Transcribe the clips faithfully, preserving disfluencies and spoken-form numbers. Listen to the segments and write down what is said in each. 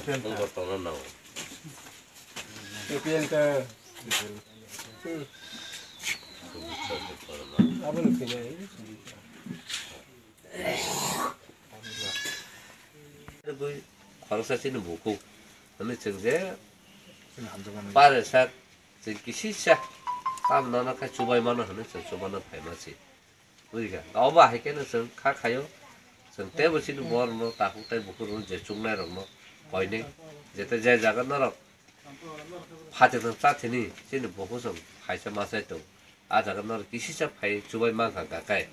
Wng bortongno nango. A P L ta. Hmm. Aboni khinai. Bui khoroksa chini bukhuk. Hwnwi chwng je pare sak chwng kisisa tam nono khe chubai mano hwnwi chwng chubana phaima se. Bujikha? Obo hai kheno chwng kha khaio. Chwng teibo chini borokno takhuk tei bukhuk rokno je chuknai rokno koinwi jete je jaga norok phatikno chathini chini bukhuk chwng phaisa machai tongo. A jaga norok kisisa phai chubai mankha gakai.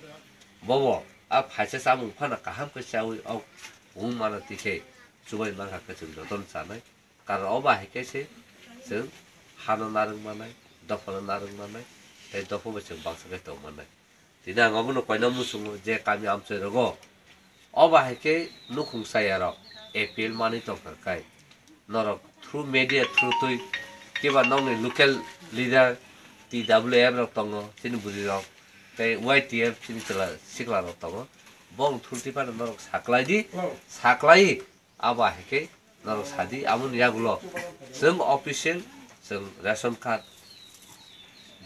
Bobo a phaisa chamung phano kaham khe chaui ok wng mano tikhe chubai mankha khe chwng jotono chanai. Karon obo hai khe se chwng hano narwk manai, dophano narwk manai, tei dopha bai chwng baksa khe tong manai. Tini ang obono koina muchungo je kami amchai rogo obo hai khe nukhung chaya rok A P L manwi tongkha kai. Norok through media through twi kiba nokni local leader T W F rok tongo, chini bwrwi rok tei Y T F chini chwla sikla rok tongo. Bong through twi phano norok saklai di, saklai. Abo hai khe norok sadi, aboni yagulo chwng official, chwng ration card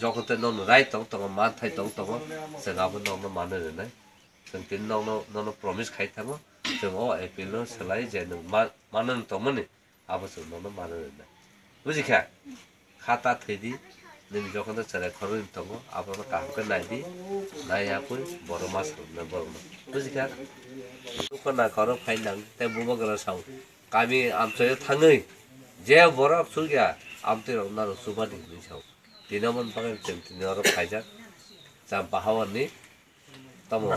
jokhon tei nono right tong tongo, manthai tong tongo, chwng abo nokno manwi rwnai. Chwng tini nokno, nono promise khai thango, chwng o A P L no swlai je nwng ma-, manwi tongmani, abo chwng nokno manwi rwnai. Bujikha? Kha ta thwi di, nini jokhon tei chwrai khoroknwi tongo, abono kaham khe nai di, nai yapui borok ma salna borokno. Bujikha? Dukha na khorok phai nang tei bubagra sao, kami amchaio thangwi je borok chukya amtwi rok norok chubadi hinwi sao. Tini omo bagwi chwng tini oro phaijak Champa Hawarni. Tamo.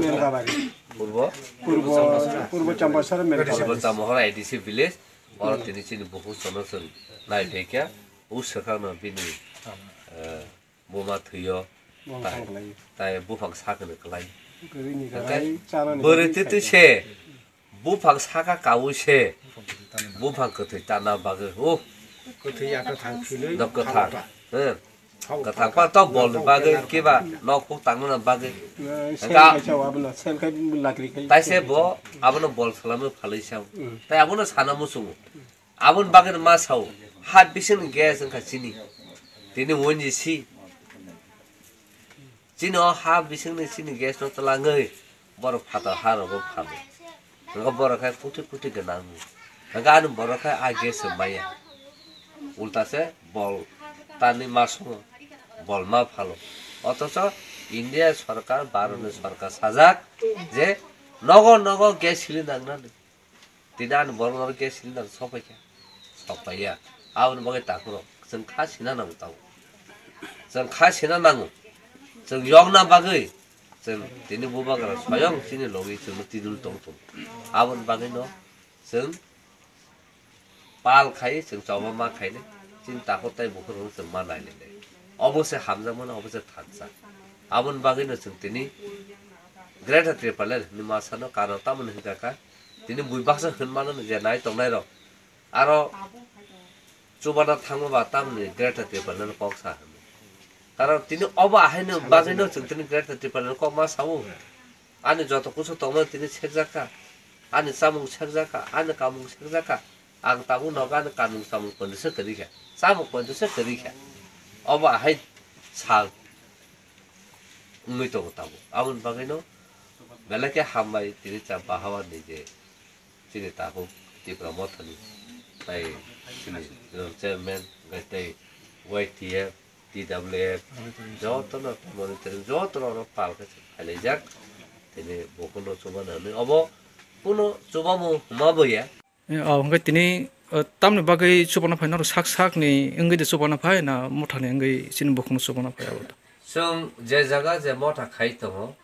Melgabari. Purbo? Purbo, Purbo Champasar Melgabari. Purbo Champasar A D C village. Oro tini chini bukhuk sono chwng nai phaikha. U swkangno bini, eh, buma thwio. Buma tai, thang kwlai. Tai buphang sakni kwlai. Kwrwini hwnkhe kwlai, chanani bwrwi kwlai twi twi khaikha. Se. Buphang saka kaui se, buphang kwthwi tana bagwi, oh, kwthwi yakha thang philwi nok kwthang, eh, kwthang pa to bol ni bagwi kiba nok huk tangmani bagwi. Sel hwnkha, khai sao abono, sel khai lakri khai. Tai se bo abono bol salama phalwi sao. Hmm. Tai abono sana muchungo. Aboni bagwi ma sao, ha bising ni gas wngkha chini. Tini O N G C. Chini o ha bisingni chini gas no twlangwi borok phatar ha rogo phano. Hwnkhe borok khe kuti kuti gwnang. Hwnkhe ani borok khe a gas se maya. Ulta se bol tani ma songo. Bol ma phalo. Othocho India sorkar, Bharat ni sorkar sajak je nogo nogo gas cylinder nangnani. Tini ani borok norok gas cylinder sok paikha? Sok paiya. Aboni bagwi takhurok chwng kha sina nango tabuk. Chwng kha sina nango. Chwng yokna bagwi chwng tini bubagra soyong chini logi chwngno tidul tong tongo. Aboni bagwino chwng pal khai chwng choba ma khainai. Chini takhuk tei bukhuk rok chwng ma nai le le. Obo se hamjakmano, obo se thansa. Aboni bagwino chwng tini Greater Tipraland hinwi ma sano, karon tamoni hwnkha kha tini bui baksa hwn mano je nai tongnai rok. Aro chubana thangma ba tamoni Greater Tipraland kok sa hwn. Karon tini obo ahaino bagwino chwng tini Greater Tipraland kok ma sao. Ani joto kusu tongmani tini sekjak kha. Ani chamung sekjak kha, ani kamung sekjak kha. Ang tabuk nogo ani kanmung samung poito se kwrwi kha, chamung poito se kwrwi kha. Obo ahai sal wngwi tongo tabuk. Aboni bagwino belai khe hambai tini Champa Hawarni je chini takhuk Tipra Mothani tai chini general chairman hwnkhe tei Y T F, T W F jotono monitoring jotono oro pal khe pailaijak. Tini bukhukno chubana hwnwi obo kuno chubamung hwnma boya. Eh, oh, hwnkhe tini, eh, tamni bagwi chubana phai norok sak sak ni wngwi de chubana phai na motha ni wngwi chini bukhukno chubana phai abo to? Chwng je jaga je motha khai tongo,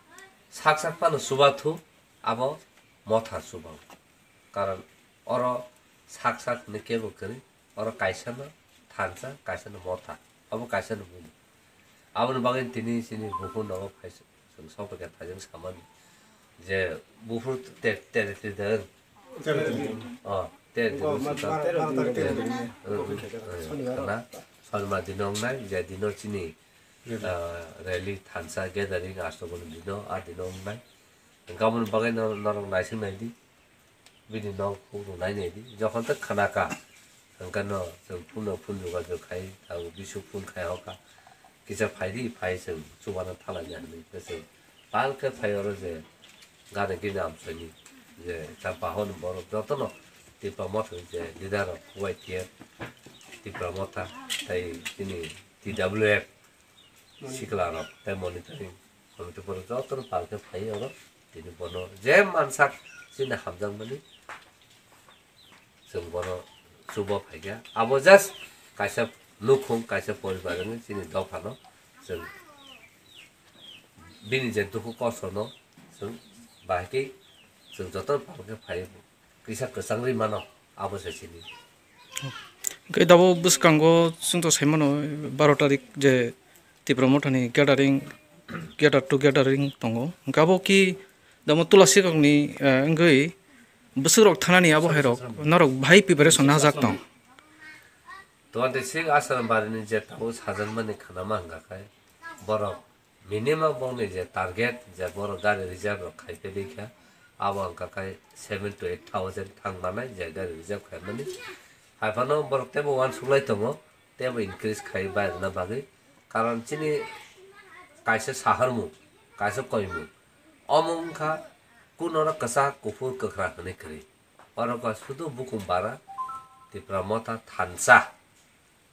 sak sak phano chuba thu, abo motha chuba. Karon oro sak sak hwnwi kebo kwrwi, oro kaisa no thansa, kaisa no motha, abo kaisa no bumo. Aboni bagwi tini chini bukhuk nogo phai chwng sok bai kha thaijwng samani je buphuru te-, tere te dan. Oh, tere te dan. Tere te dan. Khana Sonima dino wngnai, je dino chini, ah, rally thansa gathering aswk dino, a dino wngnai. Hwnkhe aboni bagwi no-, norok naising nai di. Bini nok huk rwnai nai di. Jokhon tak khana ka, hwnkhe no chwng phone no phone jogajog khai, abo bisu phone khai hoka. Kisa phai di, phai chwng chubana thala di hinwi khe chwng pal khe phai oro je gana gini amchaini je Champa hor ni borok jotono Tipra Motha ni je leader rok Y T F, Tipra Motha tei chini T W F sikla rok tei monitoring committee borok jotono pal khe phai oro tini bono je mansak chini hamjakmani. Chwng bono chuba phaikha. Abo just kaisa nukhung, kaisa poribar wngwi chini dophano chwng bini je dukhu kostono chwng bahai khe chwng joto phalkhe phai kisa kwchangri mano, abo se chini. Hwnkhe dabo bwskango chwngto saimano baro tarik je Tipra Mothani gathering, gather to gathering tongo. Hwnkhe abo ki damo Tulasikokni, eh, wngwi bwswkrok thanani abo hairok norok bahai preparation najak tong. Twenty six Asrambari ni je tabuk sajakmani khanama hwnkha khe borok minimum bongni je target je borok gari reserve rok khai phaidi kha, abo hwnkha khe seven to eight thousand thang manai je gari reserve khaimani. Haiphano borok teibo uansuklai tongo, teibo increase khai bai rwna bagwi. Karon chini kaisa saharmung, kaisa koimung, omo wngkha kunoro kwchak, kuphur, kwkhwrang hwnwi kwrwi. Oro kha sudu bukung bara, Tipra Motha thansa.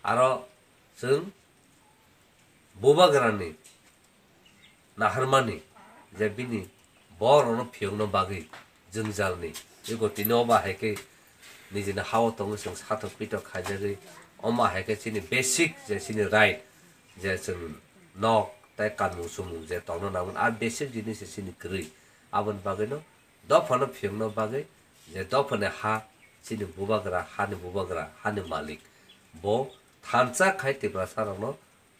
Aro chwng bubagrani naharmani je bini borokno phiyokna bagwi jwngjalni ego tini obo hai khe nijini ha-o tongwi chwng satok pitok khaijagwi, omo hai khe chini basic je chini right je chwng nok tei kanmung chumung je tongna nangmani, a basic jinis se chini kwrwi. Aboni bagwino dophano phiyokna bagwi je dophani ha chini bubagra, hani bubagra, hani malik, bo thansa khai Tiprasa rokno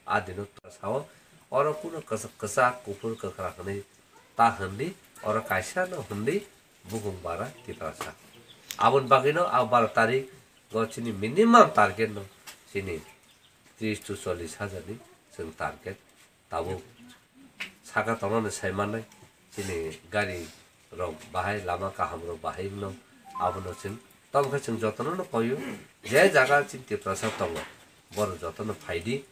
a dino sao. Oro kuno kwsa-, kwchak, kuphur, kwkhwrang hwnwi ta hwndi, oro kaisa no hwndi bukung bara Tiprasa. Aboni bagwino a baro tarik o chini minimum target no chini tris to chollis hajar ni chwng target. Tabuk saka tongnani sai mannai, chini gari rok bahai, lama kaham rok bahai wngno, abono chwng tamo khe chwng jotono no koyo, je jaga chini Tiprasa tongo, borok jotono phaidi.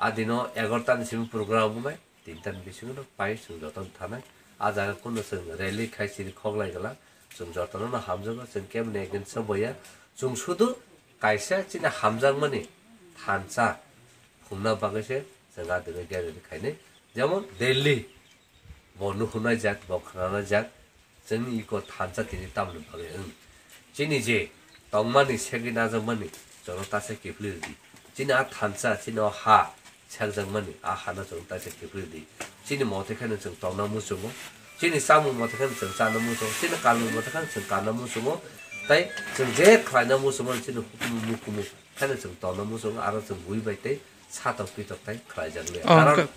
A dino egarota ni simi program wngnai, tinta ni bisingo no pai chwng jotono thanai. A jaga kuno chwng rally khai chini khoklai gala, chwng jotono no hamjago, chwng keboni against o boya, chwng sudu kaisa chini hamjakmani thansa phungna bagwi se chwng a dino gari khainai. Jemon Delhi, bo nuhunai jak, bo khwnanai jak, chwngni iko thansa tini tamni bagwi wng. Chini je tongmani segwi najakmani chwngno ta se kiphilwi rwdi. Chini a thansa, chini o ha sekjakmani a hano chwngno ta se kiphilwi rwdi. Chini mote kheno chwng tongna muchungo, chini chamung mote kheno chwng chana muchungo, chini kanmung mote kheno chwng kanna muchungo, tei chwng je khlaina muchungo chini hukumu mukumu kheno chwng tongna muchungo, aro chwng bui bai tei satok pitok tai khlaijak liya. Oh, karon hwnkhe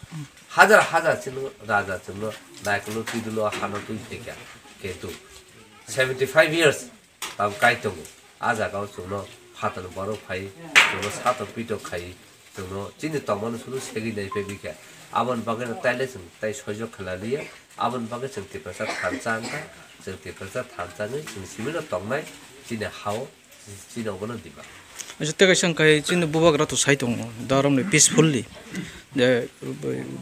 hajar hajar chini raja chwngno naikolo twidulo hano twi phaikha, kintu seventy five years tam kai tongo. A jaga o chwngno phatar borok phai, chwngno satok pitok khai, chwngno chini tongmani suru segwi nai phaikha. Aboni bagwi no taile chwng tai soijo khlaliya. Aboni bagwi chwng Tiprasa thansa wngkha, chwng Tiprasa thansa wngwi chwng simino tongnai chini ha-o. Chini obono diba. Acha, tei kaisa wngkha chini bubagra to sai tongo, da romni peacefully, je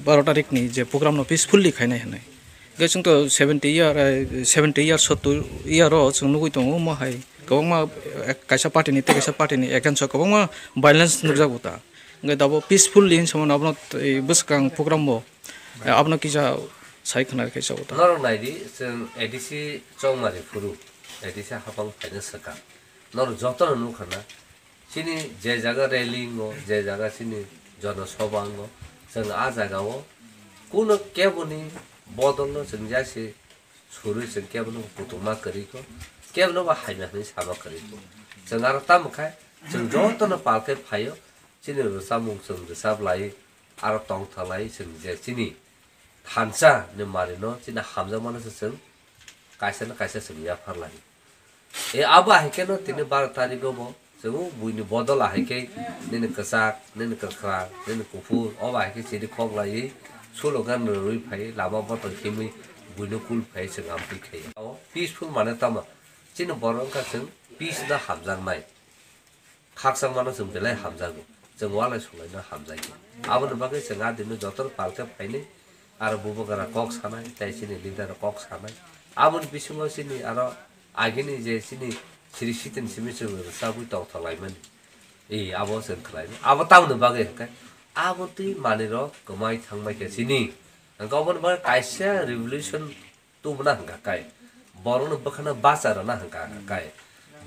baro tarik ni je program no peacefully khainai hinwi. Hwnkhe chwng to seventy year, eh, seventy year, sottor year o chwng nugwi tongo, omo hai kwbangma, eh, kaisa party ni tei kaisa party ni against o kwbangma violence nukjago ta. Hwnkhe dabo peacefully hinwi saimano abono, eh, bwskang program bo, eh, abono kisa sai khwna khe chao ta. Norok nai di, chwng A D C Chongmari phuru, A D C hapang phaina swkang. Norok jotono nukha na, chini je jaga rally wngo, je jaga chini jono sobha wngo, chwng a jaga o kuno keboni bodol no chwng ya se surwi chwng kebono kutung ma kwrwi kho, kebono bo hamya hinwi sama kwrwi kho. Chwng aro tamo khai, chwng jotono pal khe phaio, chini rwchapmung chwng rwchap lai, aro tongtha lai, chwng je chini thansa ni mari no chini hamjakmano se chwng kaisa na kaisa chwng yaphar lai. E abo hai khe no tini baro tarik o bo chwng buini bodol ahai khe nini kwchak, nini kwkhwrang, nini kuphur, obo hai khe chini khok laiwi slogan rwrwi phai lama botol himwi buino kul phai chwng amtwi khai. O peaceful mane tamo Chini borok wngkha chwng peace no hamjaknai. Khakchangmano chwng belai hamjago. Chwng walai sulaino hamjakya. Aboni bagwi chwng adino jotono palke phainai. Aro bubagra kok sanai, tei chini leader kok sanai. Aboni bisingo chini aro agini je chini siri sitin simi chwng rwchabwi tongthok laimani. Ei, abo chwng khlaimani. Abo tamoni bagwi hwnkhe. Abo twi manwirok kwmai thangbai khe chini. Hwnkhe oboni bagwi kaisa revolution tubuna hwnkha kai, borokno bwkhano bacha rwna hwnkha kai,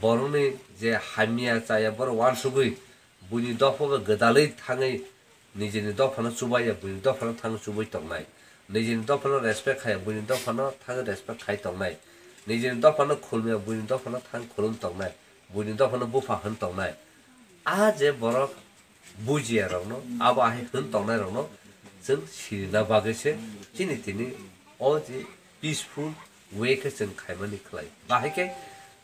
borokni je hamya chaya borok uansugwi buini dopha bai gwdalwi thangwi nijini dophano chubaiya, buini dophano thangwi chubui tongnai, nijini dophano respect khaiya, buini dophano thangwi respect khai tongnai, nijini dophano khulumya, buini dophano thang khulum tongnai, buini dophano bupha hwn tongnai. A je borok bujiya rokno, abo ahai hwn tongnai rokno chwng sirina bagwi se chini tini o je peaceful way khe chwng khaimani khlai. Bahai khe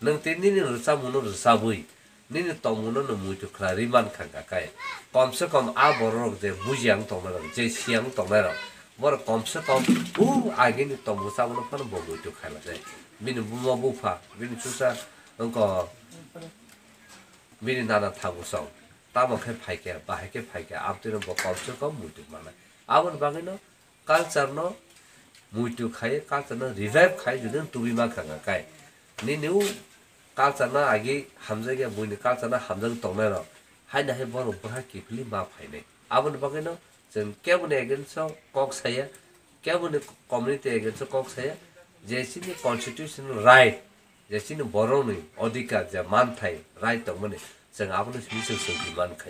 nwng tei nini rwchapmungno rwchabwi, nini tongmungno nwng muitu khlai rwi mankha hwnkha khe, kom se kom a borok rok je bujiya wng tongnai rok, je siya wng tongnai rok, borok kom se kom o agini tongmung chabwno phano bo muitu khailajak. Bini buma bupha, bini chusa wngkha, bini nana thabu song. Tamo khe phaikha, bahai khe phaikha, abtwino bo kom se kom muitu manai. Aboni bagwino culture no muitu khai, culture no revive khai, jodi no tubui mankha hwnkha kai. Nini o culture no agi hamjakya, buini culture no hamjak tongnai rok. Haino hai borok bwkha kiphilwi ma phainai. Aboni bagwino chwng keboni against o kok saya, keboni community against o kok saya, je chini constitutional right, je chini borokni odhikar je manthai right tongmani, chwng abono simi chwng songwi mankha.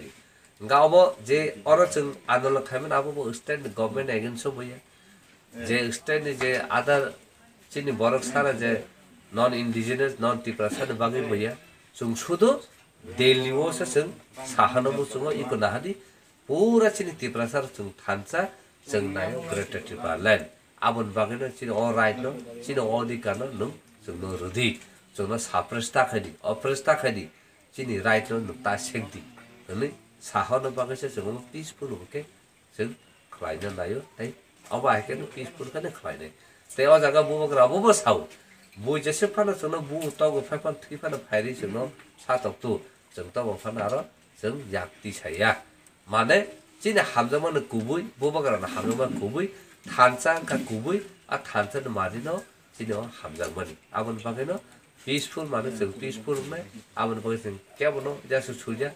Hwnkha obo je oro chwng andolon khaimani abo bo state ni government against o boya. Je state ni je other chini borok sara je non indigenous, non Tiprasa ni bagwi boya. Chwng sudu Delhi o se chwng sahano muchungo iko nahadi pura chini Tiprasa rok chwng thansa chwng nayo Greater Tipraland. Aboni bagwino chini o right no, chini o odhikar no nwng chwngno rwdi, chwngno suppress ta khaidi, oppress ta khaidi, chini right no nwng ta sekdi hwnwi sahano bagwi se chwng omo peaceful hwnkhe chwng khlaina naio tei obo hai kheno peaceful kheno khlainai. Tei o jaga bubagra obo bo sao, bui jese phano chwngno bu togo phai phano thwi phano phairwi chwngno sa toktu, chwng tobo phano aro chwng yak tisaya. Mane chini hamjakmani kubui, bubagrano hamjakmani kubui, thansa wngkha kubui, a thansani manino chini o hamjakmani. Aboni bagwino peaceful mane chwng peaceful wngnai, aboni bagwi chwng kebono jesa suya.